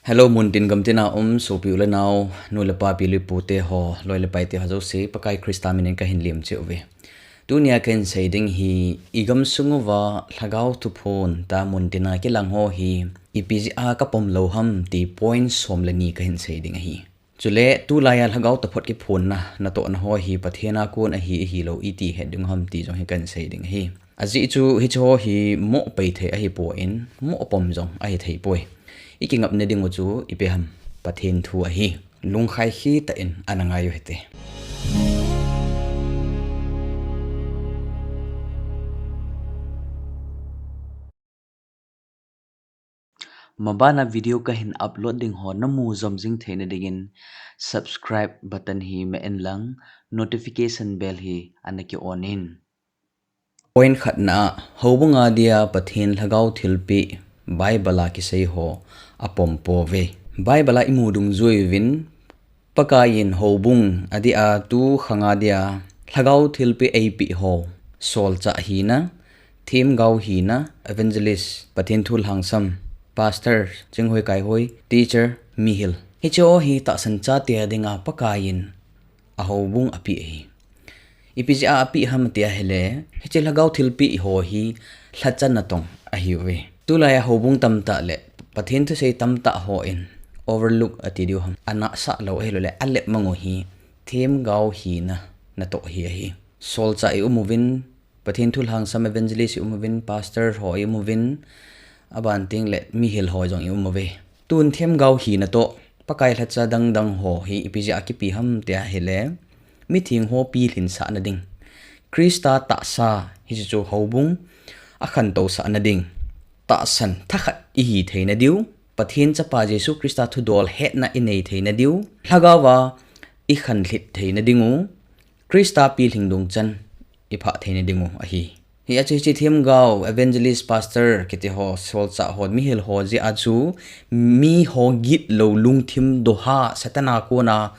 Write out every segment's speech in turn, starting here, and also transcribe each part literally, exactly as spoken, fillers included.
Hello, muntin gamtina um sopi u le nau, nu le pa, pi le pu te ho, loi le pai te ho jouse, Pakai Christa minin kahin lim cheh uve. Tunia kahin sei ding hi, i gamsung uva Lhagao thuphon ta muntina kilang ho hi, ipi jeh a kapom lou ham ti point som le ni kahin sei ding ahi. Chule tulaiya Lhagao taphot kiphonna, natohna ho hi Pathen a kon ahi, ahilou iti het ding ham ti jong hi kahin sei ding ahi. Ajeh chu hiche ho hi moh pei thei ahipon, moh pom jong ahi thei poi. I kingapna ding u chu ipi ham, Pathen thu ahi. Lungkhai khitah in ana ngai u hite. Mabana video kahin upload ding ho namu jom jing theina dingin subscribe button hi me in lang notification bell hi ana ki on in. Point khatna a, houbung a dia Pathen Lhagao thilpeh Bible a kisei ho apom pouve. Bible a imu dungjui uvin, Pakaiyin houbung adeh a tu khang a dia Lhagao thilpeh eipeh ho, solchah hina, themgao hina, evangelist, Pathen thu lhangsam, pastor, chinghoi kaihoi, teacher, mihil. Hiche ho hi tahsan chate a dinga Pakaiyin ahoubung apeh ahi. Ipi jeh a apeh ham tia ahile, hiche Lhagao thilpeh ho hi lhacha natong ahiuve. Tulaiya houbung tamtah le Pathen thusei tamtah hon overlook ati diu ham, anahsah lou ahiloule alep mang u hi themgao hina natoh hi ahi. Solchah i um uvin, Pathen thu lhangsam evangelist i um uvin, pastor ho i um uvin, aban tengle mihil ho jong i um uve. Tun themgao hina toh Pakai lhacha dangdang ho hi ipi jeh a kipe ham tia ahile, mitheng ho pilhinsahna ding, Christa tahsa, hiche chu houbung akhantousahna ding, tahsan thakhat ihi theina diu, Pathen Chapa Jesu Christa thudol hetna inei theina diu, Lhagao a ikhanlhit theina dingu, Christa pilhing dungchan iphah theina dingu ahi. Hijeh a chu hiche themgao, evangelist, pastor kiti ho, solchah ho, mihil ho jeh a chu miho gitlou lungthim doha, Satan a kona,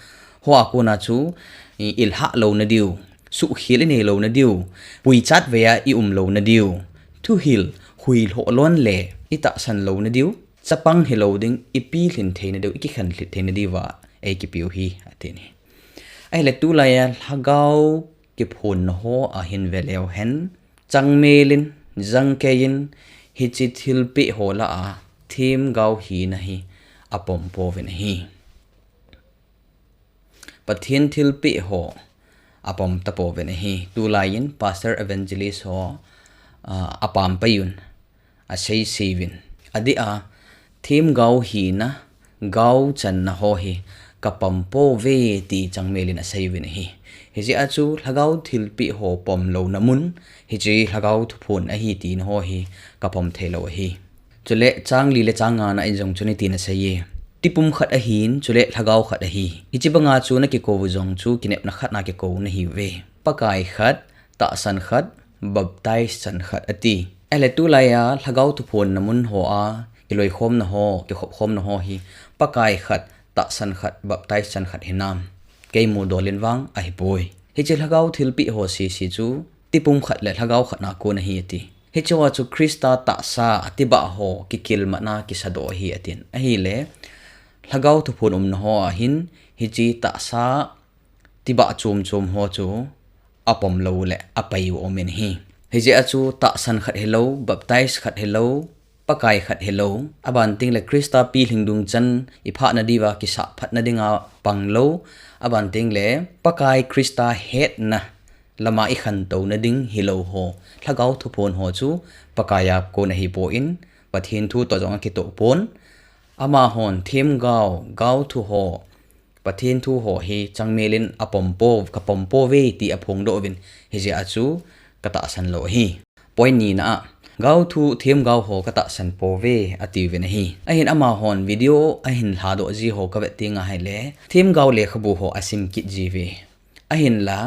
ho a kona chu i, ilhah louna diu, suhkhel inei louna diu, puichat vei a i um louna diu, thuhil, huilhoh lon le itahsan louna diu, chapang hilou ding, ipilhin theina diu, ikikhanlhit theina diuva eikipeu hi atin ahi. Ahile tulaiya Lhagao kiphonna ho a hin veleu hen, changmel in, jangkei in, hiche thilpeh ho lah a themgao hina hi apom pouvin ahi. Pathen thilpeh ho apom tapouvin ahi. Tulaiyin pastor, evangelist ho, ah, apam pai un, asei sei uvin, adeh a themgao hina, gao channa ho hi kapom pouve ti changmel in asei uvin ahi. Hijeh a chu Lhagao thilpeh ho pom louna mun, hiche Lhagao thuphon ahi tina ho hi kapom theilou ahi. Chule chang li le chang nga na in jong chun hitin asei e, tipum khat ahin, chule Lhagao khat ahi. Hiche banga chu nakikou u jong chu kinepna khat na kikou nahiuve. Pakai khat, tahsan khat, baptize chan khat ati. Ahile tulaiya Lhagao thuphonna mun ho a kiloikhomna ho, kikhopkhomna ho hi Pakai khat, tahsan khat, baptize chan khat hinam? Kei mudol in vang ahipoi. Hiche Lhagao thilpeh ho sese chu tipum khat le Lhagao khat na kon ahi ati. Hiche ho chu Christa tahsa tibah ho kikilmatna kisadoh ahi atin. Ahile Lhagao thuphon umna ho a hin hiche tahsa tibah chom chom ho chu apom lou le apai u umin ahi. Hijeh a chu tahsan khat hilou, baptize khat hilou, Pakai khat hilou, aban tengle Christa pilhing dungchan iphahna diuva kisah phatna dinga pang lou, aban tengle Pakai Christa hetna lama ikhantouna ding hilou ho, Lhagao thuphon ho chu Pakai a kon ahipon, Pathen thu toh jong akitoh pon, amahon themgao, gao thu ho, Pathen thu ho hi changmel in apom pou, kapom pouve ti aphongdoh uvin, hijeh a chu katahsan lou ahi. Point nina a, gao thu themgao ho katahsan pouve atiuvin ahi. Ahin amahon video ahin lhadoh ji ho kavet tenga ahile, themgao lekhabu ho asim kit jiuve. Ahinla,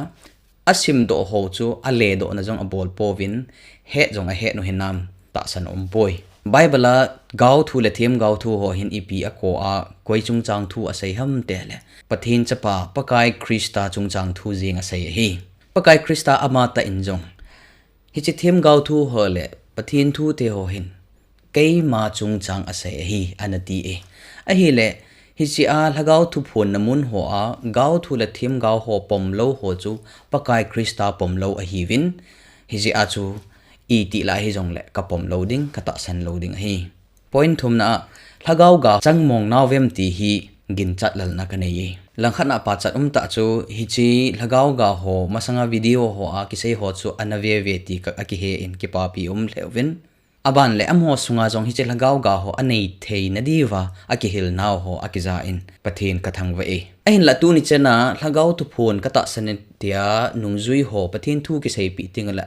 asimdoh ho chu aledohna jong abol pouvin, het jong ahet u hinam, tahsan aumpoi. Bible a gao thu le themgao thu ho hin ipi akou a, koi chungchang thu asei ham tile, Pathen Chapa, Pakai Christa chungchang thu jeng asei ahi. Pakai Christa amatah in jong hiche themgao thu ho le Pathen thu te ho hin keima chungchang asei ahi, ana ti e. Ahile, hichea lhagao thuphonna mun hoa, gaothu le themgao ho pomlou ho chu, Pakai Christa pomlou ahiuvin, hijeh a chu, iti lah hijongle, kapomlou ding, katahsan lou ding ahi. Point thumna a, lhagao ga changmong nauvem ti hi ginchat lalna kanei e. Langkhatna pachat umtah chu, hiche lhagao ga ho, masanga video hoa kisei ho chu ana veve ti ka, akihe in kipapi um lheh uvin. Aban le amaho sunga jong hiche lhagao ga ho anei theina diuva, akihil nau ho akija in Pathen kathangvah e. Ahinla tuni chana lhagao thuphon katahsan e tia nungjui ho Pathen thu kiseipeh tengle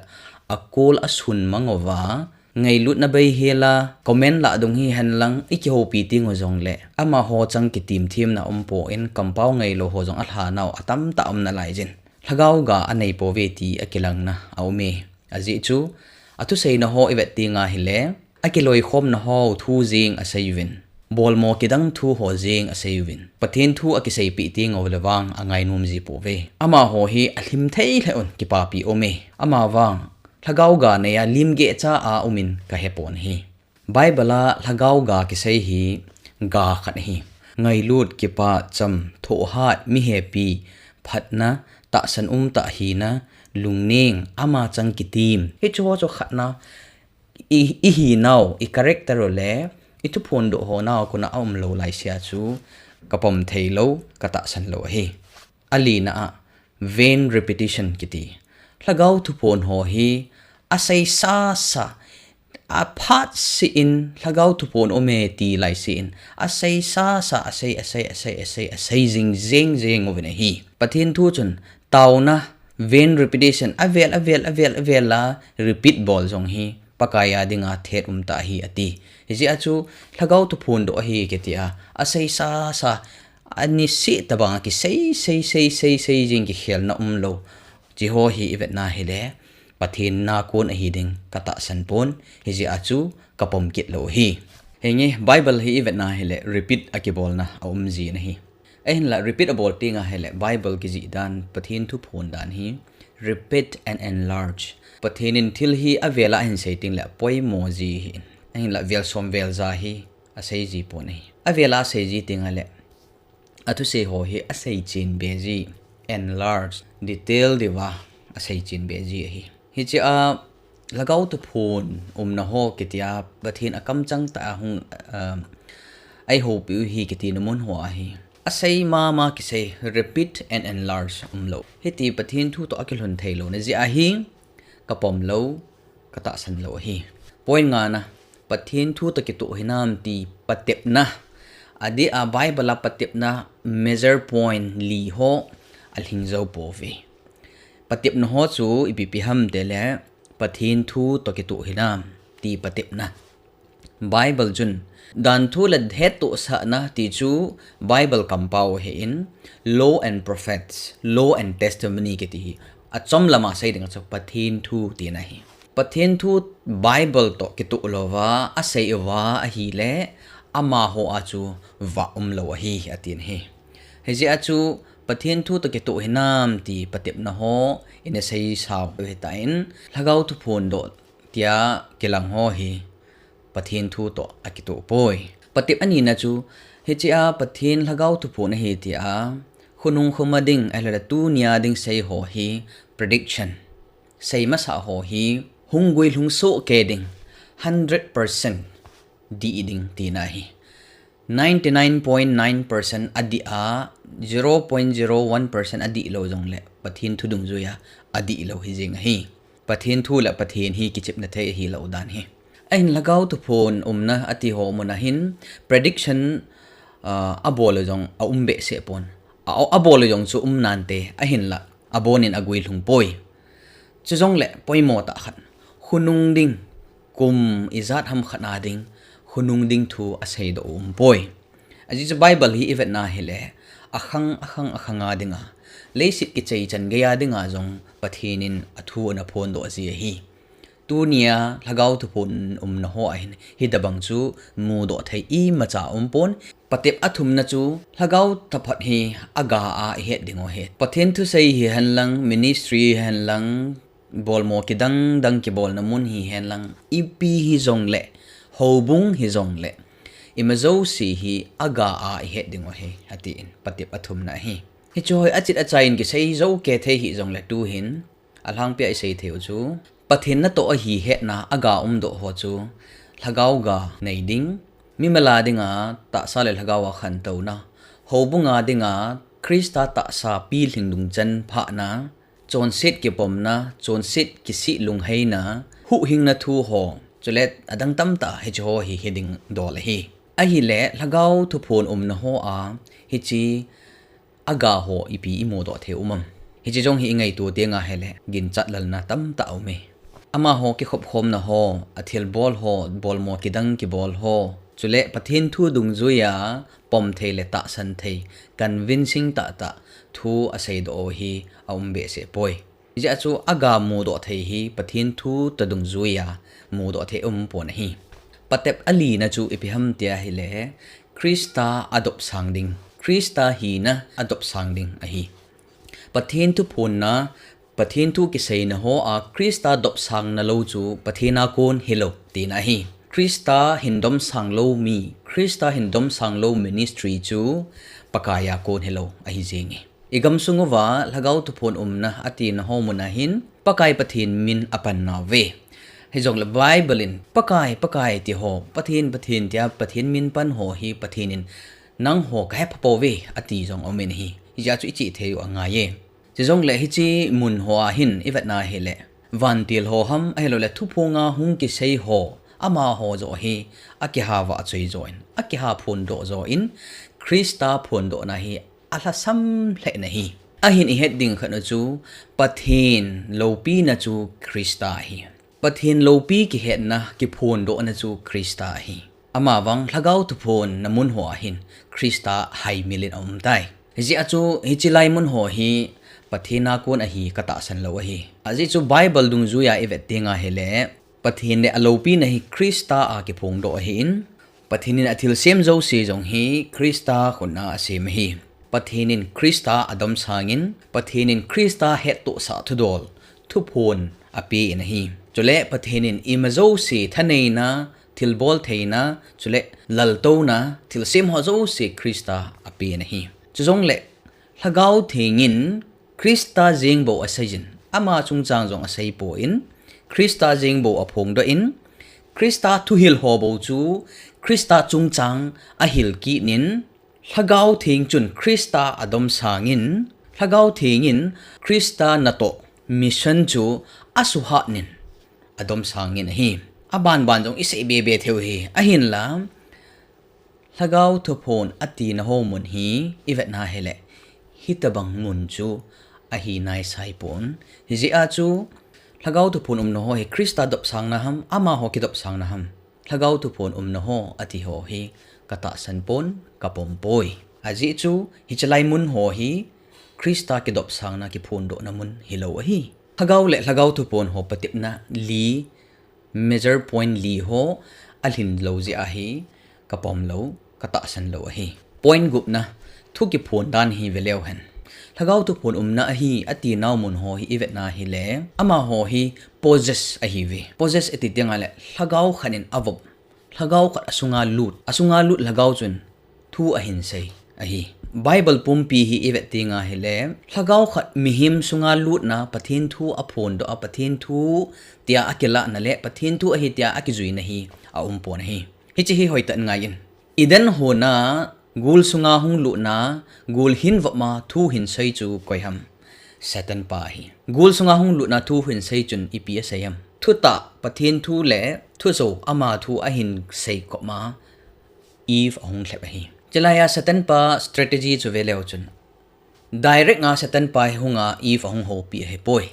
akol asun mang uva, ngailutna beihela, comment lah dung hihenlang, ikihoupi tengu jongle, amaho chang kitim themna umpon, kampao ngailou ho jong alhanau atamtah um nalaijin. Lhagao ga aneipouve ti akilangna aume. Ajeh chu, athuseina ho ivet tenga hile, akiloikhomna ho thu jeng aseiuvin, bolmo kidang thu ho jeng aseiuvin, Pathen thu akiseipeh tengu le vang angainom ji pouve. Amaho hi alhim thei lheh un kipapi aume. Amavang, lhagao ga neia limgehcha a umin kahepon ahi. Bible a lhagao ga kisei hi ga khat ahi. Ngailut, kipah, cham, thohhat, mihepi, phatna, tahsan umtah hina, lungneng, ama chang kitim. Hicheho chu khatna, i, ihinau, i character u le, ithuphondoh ho nau kona aumlou laisea chu, kapom theilou, katahsan lou ahi. Alina a, vain repetition kiti. Lhagao thuphon ho hi, asei sasa, aphatseh in, lhagao thuphon aume ti laisea in, asei sasa, asei, asei, asei, asei, asei jing jeng jeng uvin ahi. Pathen thu chun, taona, vain repetition, avel, avel, avel, avel a, repeat bol jong hi, Pakai a dinga thet umtah ahi ati. Hijeh a chu, lhagao thuphondoh ahi kitia, asei sasa, aniseh tobanga kisei, sei, sei, sei, sei jing kikhelna umlou. Cheho hi ivetna hile, Pathen na kon ahi ding katahsan pon, hijeh a chu kapom kit lou ahi. Henge, Bible hi ivetna hile, repeat akibolna aumjin ahi. Ahinla, repeat abol tenga hile, Bible kijih dan, Pathen thuphon dan hi, repeat and enlarge. Pathen in thil hi avela ahinsei tengle, apoimo ji ahin. Ahinla, vel som vel ja hi, aseiji pon ahi. Avela aseiji tenga le, athusei ho hi aseichen beji, enlarge, detail diuva aseichen beji ahi. Hichea lhagao thuphon umna ho kitia Pathen akamchang tah a hung, um, eihoupiu ahi kitina mun ho ahi. Asei mama kisei, repeat and enlarge umlou. Hiti Pathen thu toh akilhun theilouna jeh ahi, kapom lou, katahsan lou ahi. Point ngana, Pathen thu toh kitoh hinam ti patepna. Adeh a Bible a patepna major point li ho alhing jou pouve. Patepna ho chu ipi ipi ham tile, Pathen thu toh kitoh hinam ti patepna. Bible chun, danthu le hettohsahna ti chu Bible kampao ahin, law and prophets, law and testimony kiti hi. Achom lama sei dinga chu Pathen thu tina ahi. Pathen thu Bible toh kitoh louva, asei uva ahile, amaho a chu vah umlou ahi, atin ahi. Hijeh a chu Pathen thu toh kitoh hinam ti patepna ho, ina seisau hitan, lhagao thuphondoh tia kilang ho hi Pathen thu toh akitoh poi. Patep anina chu, hichea Pathen lhagao thuphon ahi tia, khonung khoma ding, ahilou le tunia ding sei ho hi prediction. Sei masa ho hi hung guilhung sohkei ding, hundred percent dih ding tina ahi. Ninety nine point nine percent adih a, zero point zero one percent adihlou jongle, Pathen thu dungjuia adihlou hi jeng ahi. Pathen thu le Pathen hi kichepna thei ahilou dan ahi. Ahin lhagao thuphon umna ati ho muna hin prediction, ah, abol u jong aum behseh pon. A, abol u jong chu um nante, ahinla, abonin aguilhung poi. Chujongle, poimo tah khat. Khonung ding, kum ijat ham khat a ding, khonung ding thu aseidoh u umpoi. Ajeh chu Bible hi ivetna hile, akhang, akhang, akhanga dinga, leiset kichai chan geiya dinga jong Pathen in athu ana phondoh ji ahi. Tunia lhagao thuphon umna ho ahin, hitobang chu mudoh thei imacha umpon. Patep athumna chu lhagao taphot hi aga a ihet dingu ahi. Pathen thusei hihenlang, ministry hihenlang, bolmo kidang dang kibolna mun hihenlang, ipi hijongle, Houbung hijongle, ima jouse hi aga a ihet ding u ahi, atin, patep athumna ahi. Hiche ho hi achit achai in kisei jou kei thei hijongle tuhin, alhangpia isei thei u chu, Pathen natoh ahi hetna aga umdoh ho chu, lhagao ga nei ding, mimal a dinga tahsa le lhagao a khantouna, houbung a dinga Christa tahsa pilhing dungchan phahna, chonset kipomna, chonset kisih lungheina, huhhingna thu ho, chule adang tamtah hiche ho hi hiding dol ahi. Ahile, lhagao thuphon umna ho a, hiche aga ho ipi imudoh thei um am? Hiche jong hi ingaito tenga hile, ginchat lalna tamtah aume. Amaho kikhopkhomna ho, athilbol ho, bolmo kidang kibol ho, chule Pathen thu dungjuia pom thei le tahsan thei, convincing tahtah thu aseidoh u hi aum behseh poi. Hijeh a chu aga mudoh thei hi Pathen thu toh dungjuia mudoh thei aumpon ahi. Patep alina chu ipi ham tia hile, Christa adopsang ding, Christa hina adopsang ding ahi. Pathen thuphonna, Pathen thu kiseina ho a Christa dopsangna lou chu Pathen a kon hilou tina ahi. Christa hin domsang lou mi, Christa hin domsang lou ministry chu Pakai a kon hilou ahi jenge. Igamsung uva lhagao thuphon umna atina ho mun a hin Pakai Pathen min apan nauve. Hijongle Bible in Pakai, Pakai ti ho, Pathen, Pathen tia Pathen min pan ho hi Pathen in nangho kahephapouve ati jong aumin ahi. Hijeh a chu ichihthei u angaiye. Chujongle hiche mun ho a hin ivetna hile, vantil ho ham ahiloule thuphonga hung kisei ho, amaho joh hi akihava achoi jo in, akiha phondoh jo in, Christa phondohna hi alhasam lheh in ahi. Ahin ihet ding khatna chu, Pathen loupina chu Christa ahi. Pathen loupi kihetna, kiphondohna chu Christa ahi. Amavang lhagao thuphonna mun ho a hin Christa haimil in aumtai. Hijeh a chu hiche lai mun ho hi Pathen a kon ahi katahsan lou ahi. Ajeh chu Bible dungjuia ivet tenga hile, Pathen le aloupina hi Christa a kiphongdoh ahin, Pathen in athilsem jouse jong hi Christa khut a asem ahi. Pathen in Christa adomsangin, Pathen in Christa hettohsah thudol, thuphon apen ahi. Chule Pathen in ima jouse thaneina, thilbol theina, chule laltouna, thilsem ho jouse Christa apen ahi. Chujongle, Lhagao Theng in Christa jengbou aseijin, ama chungchang jong aseipon, Christa jengbou aphongdoh in, Christa thuhil ho bou chu Christa chungchang ahil kit in, Lhagao Theng chun Christa adomsangin, Lhagao Theng in Christa natoh mission chu asuhat in adomsangin ahi. Abanban jong isei bebe thei u hi, ahinla, Lhagao thuphon atina ho mun hi ivetna hile, hitobang mun chu ahi naisaipon. Hijeh a chu, Lhagao thuphon umna ho hi Christa dopsangna ham, amaho kidopsangna ham, Lhagao thuphon umna ho ati ho hi katahsan pon, kapompoi. Ajeh chu, hiche lai mun ho hi Christa kidopsangna kiphondohna mun hilou ahi. Lhagao le Lhagao thuphon ho patepna li, major point li ho alhin lou jeh ahi, kapom lou, katahsan lou ahi. Point gupna, thu kiphon dan hi veleu hen. Lhagao thuphon umna ahi atinau mun ho hi ivetna hile, amaho hi possess ahiuve. Possess iti tenga le, lhagao khat in avop, lhagao khat asunga lut, asunga lut lhagao chun thu ahinsei ahi. Bible pumpi hi ivet tenga hile, lhagao khat mihem sunga lutna, Pathen thu aphondoh a, Pathen thu tia akilahna le Pathen thu ahi tia akijuina hi aumpon ahi. Hiche hi hoitah in ngaiyin. Eden hon a gul sunga hung lutna, gul hin vopma thu hinsei chu koi ham? Satan pa ahi. Gul sunga hung lutna thu hinsei chun ipi asei ham? Thutah, Pathen thu le thujou ama thu ahinsei kopma Eve ahung lhep ahi. Chulaiya Satan pa strategy chu veleu chun, direct a Satan pa hi hunga Eve ahung houpi ahipoi.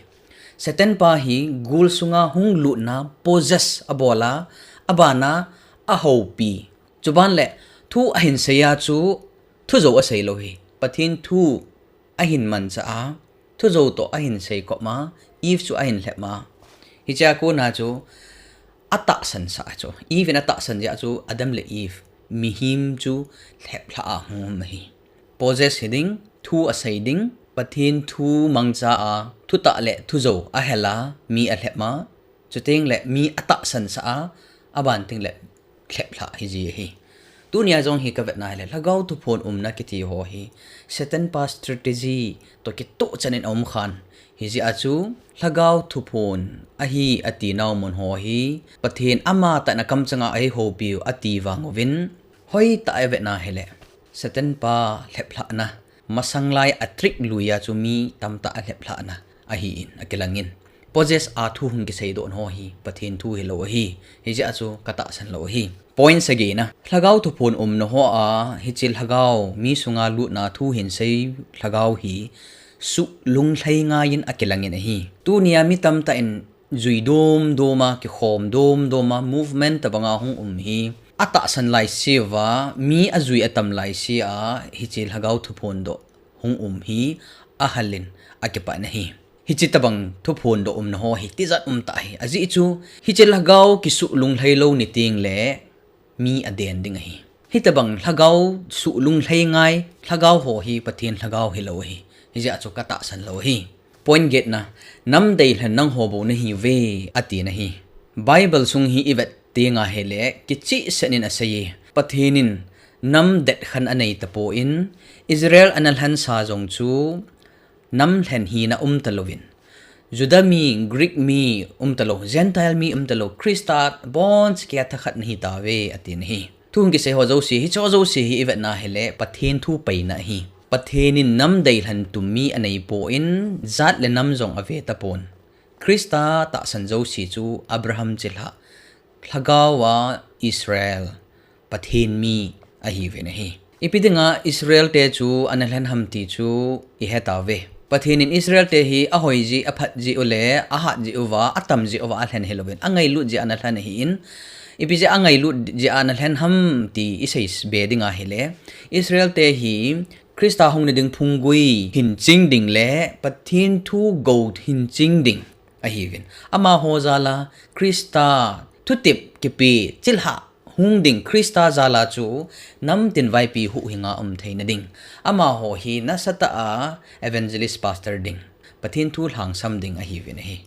Satan pa hi gul sunga hung lutna possess abol a, abana ahoupi. Chuban le thu ahinsei a chu thujou asei lou hi. Pathen thu ahin manchah a, thujou toh ahinsei kopma, Eve chu ahin lhepma. Hichea kona chu atahsan sah chu, Eve in atahsan jeh a chu Adam le Eve mihem chu lheplhah a hung um ahi. Possess hiding, thu asei ding, Pathen thu mangcha a, thutah le thujou ahel a, mi alhepma. Chuteng le mi atahsan sah a, aban teng le lhep lhah hi ji ahi. Tunia jong hi ka vetna hile, Lhagao thuphon umna kiti ho hi Satan pa strategy toh kitoh chanin a um khan. Hijeh a chu Lhagao thuphon ahi ati nau mun ho hi Pathen ama tah in a kamchanga ahi hopiu ati vang uvin, hoitah a i vetna hile, Satan pa lhep lhahna, masang lai a trick lui a chu mi tamtah a lhep lhahna ahin a kilangin. Possess a thu hung kisei doh ho hi Pathen thu hilou ahi. Hijeh a chu ka tahsan lou ahi. Point sagi na, Lhagao thuphon umna ho a, hiche Lhagao mi sunga lutna thu hin sei Lhagao hi suh lunglhai ngaiyin a kilangin ahi. Tunia mi tamtah in jui dom dom a, kikhom dom dom a, movement tabanga hung um hi a tahsan laise uva, mi a jui a tam laise a, hiche Lhagao thuphon doh hung um hi a halin a kipah na hi. Hiche tabang thuphon doh umna ho hi tijat um tah hi. Ajeh chu, hiche Lhagao kisuh lunglhai lou ni teng le mi a den ding ahi. Hitabang Lhagao suh lunglhai ngai, Lhagao ho hi Pathen Lhagao hilou ahi. Hijeh a chu ka tahsan lou ahi. Point get na, nam deilhen nangho bou nahiuve, ati na hi. Bible sung hi i vet teng a hile, kichehsel in a sei e. Pathen in nam detkhen a nei tapon, Israel ana lhensa jong chu, nam lhen hina um talouvin, Juda mi, Greek mi um talou, Gentile mi um talou, Christa boncha kia thakhat nahi tauve, ati na hi. Thu hung kisei ho jouse, hiche ho jouse hi i vetna hile, Pathen thu paina ahi. Pathen in nam deilhen tum mi a nei pon, jat le nam jong a ve tapon. Christa tahsan jouse chu Abraham chilhah, Lhagao a Israel, Pathen mi ahiuvin ahi. Ipi dinga Israel te chu ana lhen ham ti chu i he tauve. Pathen in Israel te hi a hoi jeh, a phat jeh u le, a hat jeh uva, a tam jeh uva a lhen hilouvin, a ngailut jeh a ana lhen ahin, ipi jeh a ngailut jeh a ana lhen ham ti i sei be ding ahile, Israel te hi Christa hung na ding phunggui hin ching ding le Pathen thu go hin ching ding ahiuvin. Amaho jal a Christa thutep kipe chilhah hung ding Christa jal a chu namtin vaipi huhhing a um theina ding. Amaho hi nasatah a evangelist pastor ding, Pathen thu lhangsam ding ahiuvin ahi.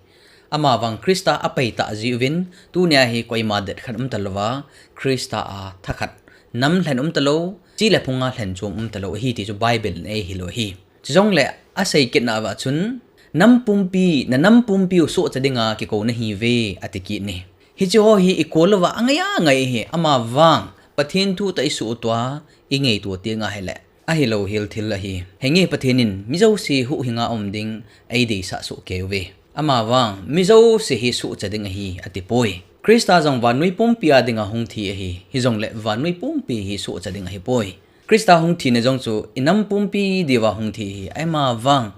Amavang Christa a pai tah jeh uvin, tunia hi koima detkhen um talouva, Christa a thakhat nam lhen um talou, chi le phung a lhen chom um talou ahi ti chu Bible in ei hil u ahi. Chujongle a sei kitna uva chun, nam pumpi, na nam pumpi u sohcha dinga kikou nahiuve, ati kit ni. Hiche ho hi i kol uva angai angai ahi, amavang Pathen thu tah i suhto a, i ngaito teng ahile, ahilou hel thil ahi. Henge Pathen in mi jouse huhhing a um ding ei deisah soh kei uve. Amavang mi jouse hi sohcha ding ahi, ati poi. Christa jong vannoi pumpi a dinga hung thi ahi. Hijongle vannoi pumpi hi sohcha ding ahi poi. Christa hung thina jong chu i nam pumpi diuva hung thi ahi. Amavang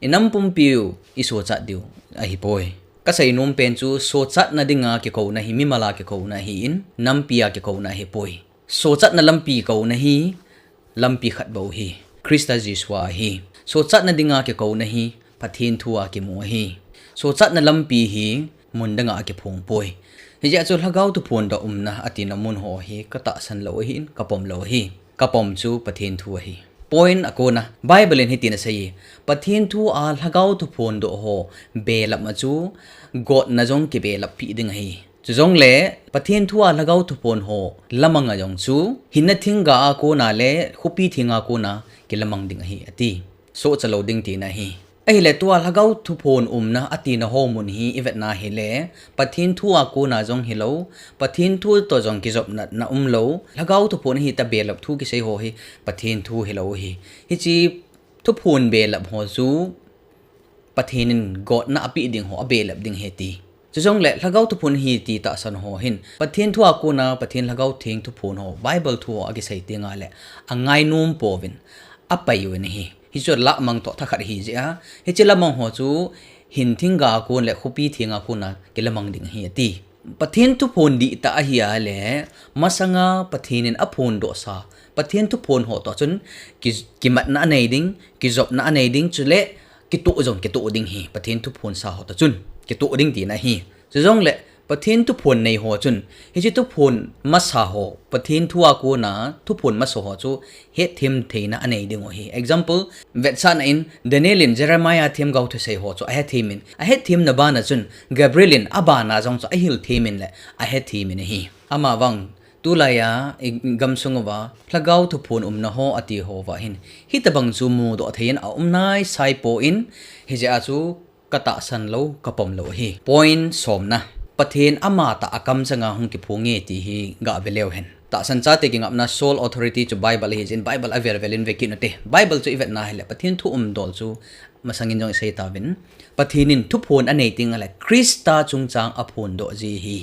i nam pumpi u i sohchat diu ahi poi. Ka seinom pen chu sohchatna dinga kikouna hi mimal a kikouna ahin, nampi a kikouna ahi poi. Sohchatna lampi kouna hi lampi khat bou ahi. Christa Jesu a ahi. Sohchatna dinga kikouna hi Pathen thu a kimu ahi. Sohchatna lampi hi mun dang a kiphong poi. Hijeh a chu Lhagao thuphon doh umna ati na mun ho hi ka tahsan lou ahin, ka pom lou ahi. Ka pom chu Pathen thu ahi. Point a kona, Bible in hitin asei e, Pathen thu a Lhagao thuphon doh ho belap a chu gotna jong kibelap pi ding ahi. Chujongle, Pathen thu a Lhagao thuphon ho lamang a jong chu, hinna thingga a kona le khopi theng a kona kilamang ding ahi, ati. Sohcha lou ding tina ahi. Ahile tua Lhagao thuphon umna ati na ho mun hi i vetna hile, Pathen thu a kona jong hilou, Pathen thu toh jong kijopna na umlou, Lhagao thuphon hi tabelap thu kisei ho hi Pathen thu hilou ahi. Hiche thuphon belap ho chu Pathen in gotna api ding ho, abelap ding ahi ti. Chujongle Lhagao thuphon ahi ti tahsan ho hin, Pathen thu a kona, Pathen Lhagao Theng thuphon ho, Bible thu ho akisei teng le, angainom pouvin, apai uvin ahi. Hichu lamang toh thakhat ahi jeh a, hiche lamang ho chu hin thingga a kon le khopi theng a kona kilamang ding ahi ati. Pathen thuphon dihtah ahi a le, masanga Pathen in aphondoh sa, Pathen thuphon ho toh chun ki, kimatna anei ding, kijopna anei ding, chule kitoh jong kitoh ding ahi, Pathen thuphon sa ho toh chun kitoh ding tina ahi. Chujongle, Pathen thuphon nei ho chun, hiche thuphon masa ho, Pathen thu a kona thuphon masa ho chu hetthem theina anei ding u ahi. Example, vetsahna in, Daniel in Jeremiah themgao thusei ho chu ahethem in, ahetthemna bana chun, Gabriel in abana jong chu ahilthem in le, ahethem in ahi. Amavang, Tulaiya i gamsung uva Lhagao thuphon umna ho ati ho uva hin, hitobang chu mudoh thei in aum naisai poi, hijeh a chu katahsan lou, kapom lou ahi. Point somna, Pathen amatah akamchanga hung kiphong e ti hi gave leu hen. Tahsan chate kingapna sole authority chu Bible ahi jeh in Bible avel vel in vekit ute. Bible chu ivetna hile Pathen thu umdol chu masangin jong isei tauvin, Pathen in thuphon anei tengle Christa chungchang aphondoh ji ahi.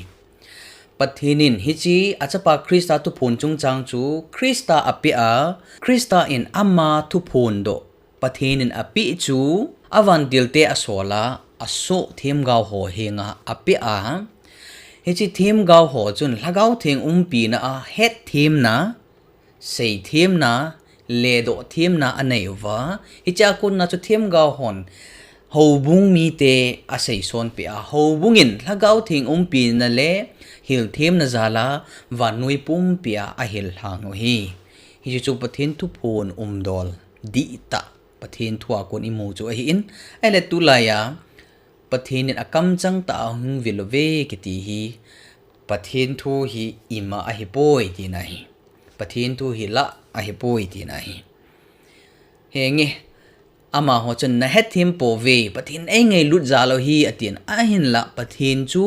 Pathen in hiche achapa Christa thuphon chungchang chu Christa apeh a, Christa in ama thuphondoh Pathen in apeh chu avantilte asol a, asoh themgao ho henga apeh a, hiche themgao ho chun Lhagao Theng umpina a hetthemna, seithemna, ledoh themna anei uva, hichea konna chu themgao hon houbung mite aseisonpeh a, houbung in Lhagao Theng umpina le hilthemna jal a vannoi pumpi a ahil lhang u ahi. Hiche chu Pathen thuphon umdol dihtah Pathen thua kon imu chu ahin, ahile tulaiya Pathen in akamchang tah a hung vil uve kiti hi Pathen thu hi ima ahipoi tina ahi. Pathen thu hi lah ahipoi tina ahi. Henge, amaho chun nahethem pouve, Pathen eingailut jal u ahi atin, ahinla Pathen chu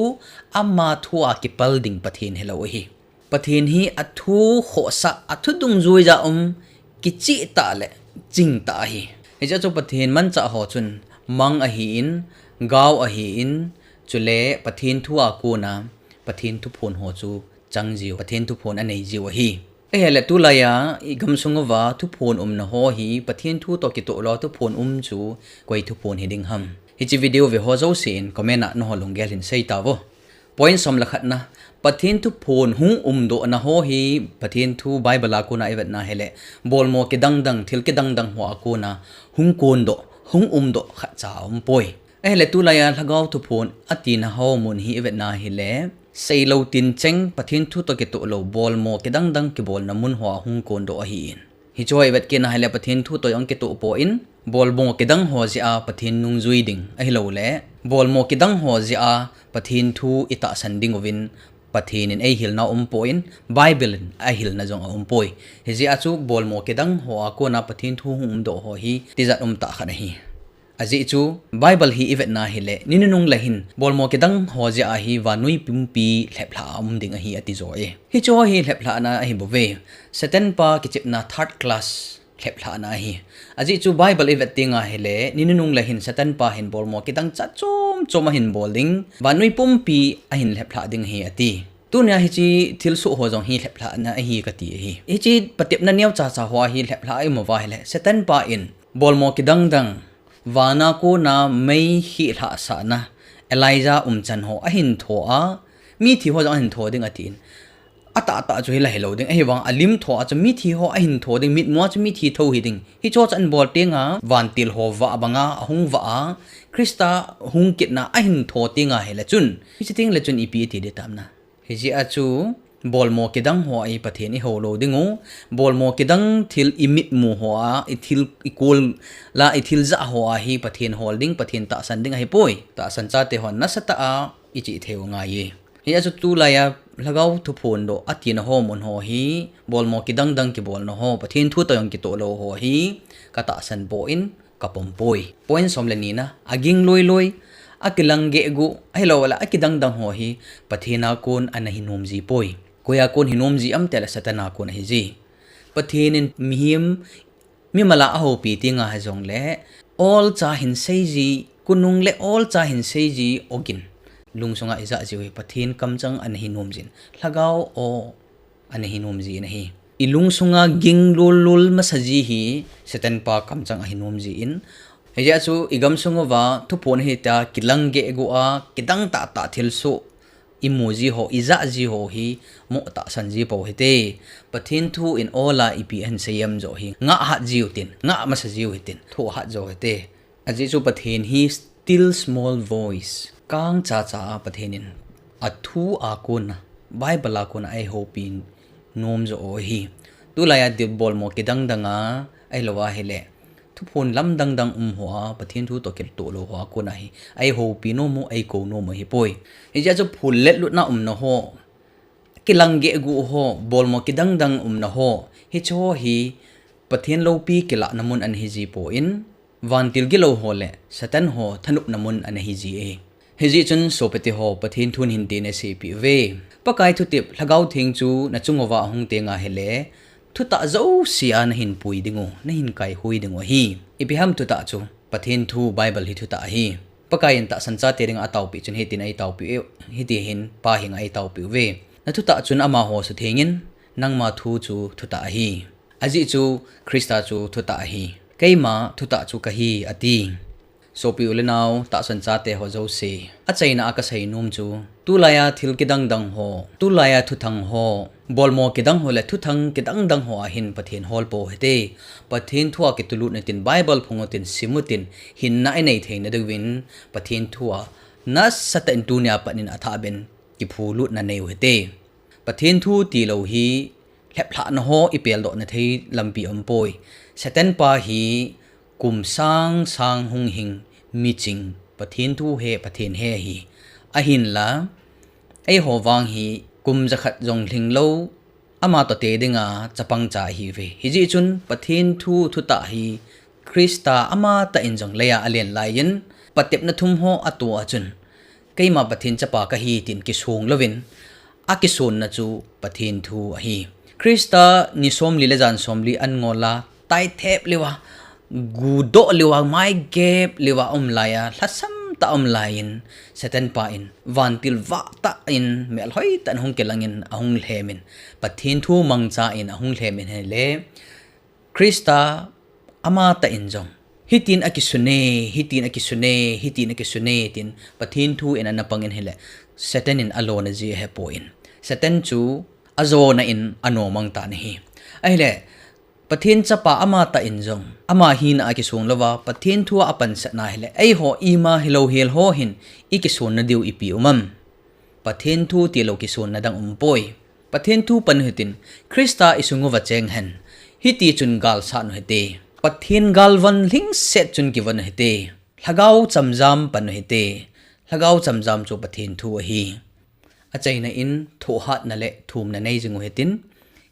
ama thua kipal ding Pathen hilou ahi. Pathen hi athu khohsah, athu dungjuija um, kicheh tah le chingtah ahi. Hijeh chun Pathen manchah ho chun mang ahin, gao ahin, chule Pathen thua kona Pathen thuphon ho chu chang jiu, Pathen thuphon anei jiu ahi. Ahile tulaiya igamsung uva thuphon umna ho hi Pathen thu toh kitoh lou thuphon um chu koi thuphon hiding ham? Hiche video ve ho jousen comment a nangho lunggel hin sei tauvo. Point som le khatna, Pathen thuphon hung umdohna ho hi Pathen thu Bible a kona ivetna hile, bolmo kidang dang, thil kidang dang hoa kona hung kondoh, hung umdoh khatcha aumpoi. Ahile tulaiya Lhagao thuphon atina ho mun hi ivetna hile, seilou tincheng Pathen thu toh kitoh lou bolmo kidang dang kibolna mun hoa hung kondoh ahin. Hicheho ivet kitna hile Pathen thu toh jong kitoh poi, bolmo kidang ho jeh a Pathen nungjui ding ahiloule, bolmo kidang ho jeh a Pathen thu itahsan dinguvin Pathen in eihilna umpoi, Bible in ahilna jong aumpoi. Hijeh a chu bolmo kidang hoa kona Pathen thu hung umdoh ho hi tijat umtah khat ahi. Ajeh chu Bible hi ivetna hile, ni nunung le hin bolmo kidang ho jeh a hi vannoi pumpi lheplhah a um ding ahi ati joe. Hicheho hi lheplhahna ahibouve. Satan pa kichepna third class lheplhahna ahi. Ajeh chu Bible ivet tenga hile, ni nunung le hin Satan pa hin bolmo kidang jat chom chom ahin bol ding, vannoi pumpi ahin lheplhah ding ahi ati. Tunia hiche thilsoh ho jong hi lheplhahna ahi kati ahi. Hiche patepna neocha cha hoa hi lheplhah a imu uva hile, Satan pa in bolmo kidang dang, vana kona mei khih lhahsahna, Elijah umchan ho ahin tho a, mithi ho jong ahin tho ding atin, atahtah chu hila hilou ding, ahivang alim tho a chu mithi ho ahin tho ding, mitmua chu mithi thou hiding, hicheho chu ahin bol tenga vantil ho vah banga ahung vah a, Christa hung kitna ahin tho tenga hile chun, hiche tengle chun ipi iti ding tamna? Hijeh a chu bolmo kidang hoa hi Pathen ihou lou dingu, bolmo kidang thil imitmu hoa, ithil ikol la ithil jah hoa hi Pathen hol ding, Pathen tahsan ding ahipoi. Tahsan chate hon nasatah a ichih theiu angaiye. Hijeh a chu tulaiya Lhagao thuphondoh atina ho mun ho hi, bolmo kidang dang kibolna ho, Pathen thu toh jong kitoh lou ho hi katahsan poi, kapompoi. Point som le nina, aging loi loi, akilang gehguh, ahiloule akidang dang ho hi Pathen a kon ana hinom jipoi. Koia kon hinom ji am tile Satan a kon ahiji. Pathen in mihem mimal a ahoupi tenga hijongle, olcha hin seiji, khonung le olcha hin seiji ogin, lungsunga ijah jiu hi Pathen kamchang ana hinom jin, Lhagao o ana hinom jin ahi. Ilungsunga ging lul lul masa ji hi Satan pa kamchang ahinom jin. Hijeh a chu igamsung uva thuphon hitia kilang gehguh a kidang tahtah thilsoh imu ji ho, ijah ji ho hi moh tahsan ji pou hite. Pathen thu in ola ipi ahin sei em joh hi ngah hat jiu tin, ngah masa jiu hitin, thoh hat jou hite. Ajeh chu Pathen hi still small voice, kang chacha a Pathen in athu a kona, Bible a kona eihoupi nom joh u ahi. Tulaiya dipbolmo kidang danga, ahilou ahile thuphon lamdang dang um hoa, Pathen thu toh kitoh lou hoa kona hi eihoupi nom u, eikou nom u ahipoi. Hijeh a chu phul letlutna umna ho, kilang gehguh ho, bolmo kidang dang umna ho, hiche ho hi Pathen loupi kilahna mun ana hiji poi, vantil gilou ho le Satan ho thanopna mun ana hiji ahi. Hijeh chun sopite ho, Pathen thun hin tin eiseipeh uve. Pakai thutep, Lhagao Theng chu nachung uva ahung tenga ahile, thutah jousea nahin pui dingu, nahin kaihui dingu ahi. Ipi ham thutah chu? Pathen thu Bible hi thutah ahi. Pakaiyin tahsan chate dinga ataopeh chun hitin eitaopeh u, hiti hin Pa henga eitaopeh uve. Nathutah chun amaho suthengin, nangma thu chu thutah ahi. Ajeh chu Christa chu thutah ahi. Keima thutah chu kahi, ati. Sopi u le nao, tahsan chate ho jouse, achaina a kaseinom chu, tulaiya thil kidang dang ho, tulaiya thuthang ho, bolmo kidang ho le thuthang kidang dang ho a hin Pathen holpou hite. Pathen thua kitulutna tin, Bible phungu tin, simu tin, hinna inei theina diuvin, Pathen thua nasatah in tunia pat in athahbeh in kiphulutna neiu hite. Pathen thu tilou hi lheplhahna ho ipeldohna thei lampi aumpoi. Satan pa hi kum sang sang hung hing miching, Pathen thu he, Pathen he ahi. Ahinla, eiho vang hi kum jakhat jong lhinglou, amatoh te dinga chapang cha ahiuve. Hijeh chun Pathen thu thutah hi Christa amatah in jong leiya alen laiyin, patepna thum ho atoh a chun, keima Pathen chapa kahi tin kisong louvin, akisonna chu Pathen thu ahi. Christa ni somli le jan somli an ngola, taithep leuva, gudoh leuva, maigep leuva aum laiya, lhasam tah aum laiyin, Satan pa in, vantil vahtah in, melhoi tah in hung kilangin, ahung lhemin, Pathen thu mangchan ahung lhemin ahile, Christa amatah in jong, hitin akisune, hitin akisune, hitin akisune, tin Pathen thu in ana pangin ahile, Satan in alona ji ahepoi. Satan chu ajona in anomang tan ahi. Ahile, Pathen chapa amatah in jong, ama hina a kisong louva, Pathen thua apansatna ahile, eiho ima hilou hel ho hin, ikisonna diu ipi um am? Pathen thu tilou kisonna dang umpoi. Pathen thu panu hitin, Christa isung uva cheng hen. Hiti chun galsat u hite. Pathen galvon lhingset chun kivon u hite. Lhagao chamjam panu hite. Lhagao chamjam chu Pathen thu ahi. Achaina in thohhatna le thumna nei jing u hitin,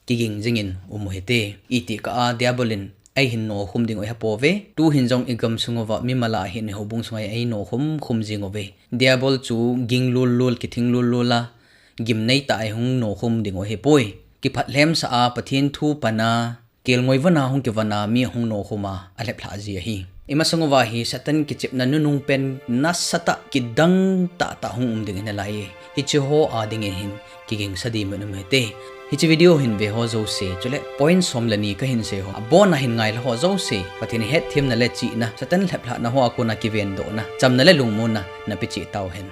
kiging jingin um u hite. Iti kah a Diabol in eihin nokhum diu ahepouve. Tuhin jong igamsung uva mimal a hin ihoubung sunga einokhum khum jing uve. Diabol chu ging lul lul, kithing lul lul a, gimnei tah a eihung nokhum diu ahipoi. Kiphatlhemsah a Pathen thu pana, kelngoi vona hung kivona mi ahung nokhum a, alheplhah ji ahi. Imasang uva hi Satan kichepna nunung pen nasatah kidang tahtah hung um ding ahinalaiye. Hiche ho a dingin hin kigingsa dimun um hite. Hiche video hin ve ho jouse, chule point som le ni kahin sei ho, abona hin ngailha ho jouse, Pathen hetthemna le chihna, Satan lheplhahna ho a kona kivendohna, chamna le lungmonna napeh cheh tauhen.